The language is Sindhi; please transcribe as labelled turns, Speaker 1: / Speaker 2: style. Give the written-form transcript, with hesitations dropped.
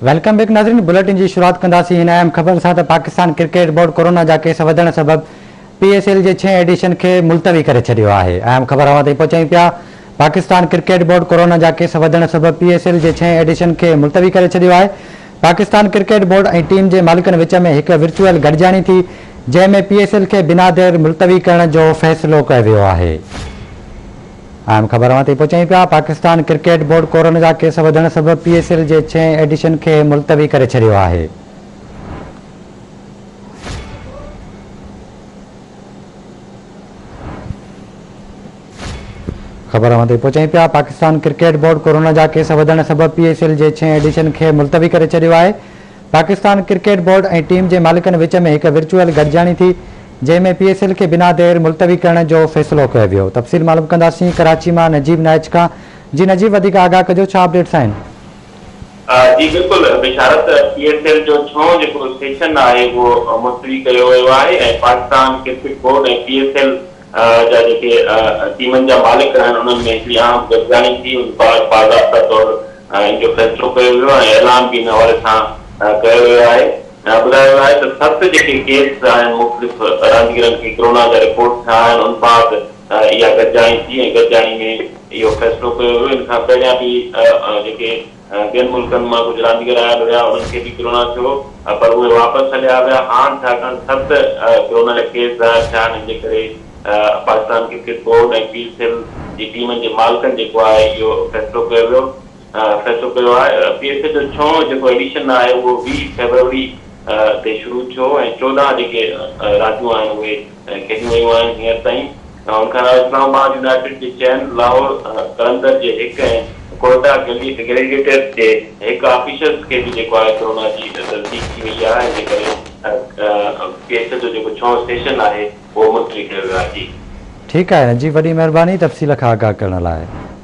Speaker 1: Welcome back ناظرين بليٽن جي شروعات ڪنداسين هن اهم خبر سان ته پاڪستان ڪرڪيٽ بورڊ ڪورونا جا ڪيس وڌڻ سبب پي ايس ايل جي ڇهين ايڊيشن کي ملتوي ڪري ڇڏيو آهي. اهم خبر اوهان تائين پهچايون پيا پاڪستان ڪرڪيٽ بورڊ ڪورونا جا ڪيس وڌڻ سبب پي ايس ايل جي ڇهين ايڊيشن کي ملتوي ڪري ڇڏيو آهي. پاڪستان ڪرڪيٽ بورڊ ۽ ٽيم جي مالڪن وچ ۾ هڪ ورچوئل گڏجاڻي ٿي جنهن ۾ پي ايس ايل کي بنا دير ملتوي ڪرڻ جو فيصلو ڪيو ويو آهي. اهم خبر اوهان تائين پهچايون پيا پاڪستان ڪرڪيٽ بورڊ ڪورونا جا ڪيس وڌڻ سبب پي ايس ايل جي ڇهين ايڊيشن کي ملتوي ڪري ڇڏيو آهي. خبر اوهان تائين پهچايون پيا پاڪستان ڪرڪيٽ بورڊ ڪورونا جا ڪيس وڌڻ سبب پي ايس ايل جي ڇهين ايڊيشن کي ملتوي ڪري ڇڏيو آهي پاڪستان ڪرڪيٽ بورڊ ۽ ٽيم جي مالڪن وچ ۾ هڪ ورچوئل گڏجاڻي ٿي جنهن ۾ پي ايس ايل کي بنا دير ملتوي ڪرڻ جو فيصلو ڪيو ويو تفصيل معلوم ڪنداسين ڪراچي مان نجيب نائچ کان جي نجيب وڌيڪ آگاهه ڪجو ڇا اپڊيٽس آهن.
Speaker 2: جي بلڪل بشارت پي ايس ايل جو ڇهون جيڪو سيشن آهي اهو ملتوي ڪيو ويو آهي ۽ Pakistan cricket board ۽ P S L جا جيڪي ٽيمن جا مالڪ آهن انهن ۾ هڪڙي اهم گڏجاڻي ٿي ان بعد باضابطا طور ان جو فيصلو ڪيو ويو ۽ اعلان به ان حوالي سان ڪيو ويو آهي ٻڌايو ويو آهي ته ست جيڪي ڪيس آهن مختلف رانديگرن کي ڪرونا جا رپورٽ ٿيا آهن ان بعد اها گڏجاڻي ٿي ۽ گڏجاڻي ۾ اهو فيصلو ڪيو ويو. ان کان پهريان به جيڪي ٻين ملڪن مان ڪجهه رانديگر آيل هيا انهن کي به ڪرونا ٿيو پر اهي واپس هليا ويا. هاڻ ڇاڪاڻ ست ڪرونا جا ڪيس ظاهر ٿيا آهن ان جي ڪري Pakistan cricket board ۽ P S L جي ٽيمن جي مالڪن جيڪو آهي اهو فيصلو ڪيو ويو فيصلو ڪيو آهي. پي ايس ايل جو ڇهون جيڪو ايڊيشن آهي اهو 20 فيبروري تي شروع ٿيو ۽ 14 جيڪي رانديون آهن اهي کيڏيون ويون آهن هينئر تائين. ان کان علاوه اسلام آباد يونائيٽيڊ جي چئن، لاهور قلندر جي هڪ ۽ ڪوئيٽا گليڊيئيٽرز جي هڪ آفيشلز کي به جيڪو آهي ڪورونا جي تصديق ٿي وئي آهي جنهن ڪري پي ايس ايل جو جيڪو ڇهون سيشن آهي اهو ملتوي ڪيو ويو آهي. جي.
Speaker 1: ٺيڪ آهي نجيب وڏي مهرباني تفصيل کان آگاهه ڪرڻ لاء.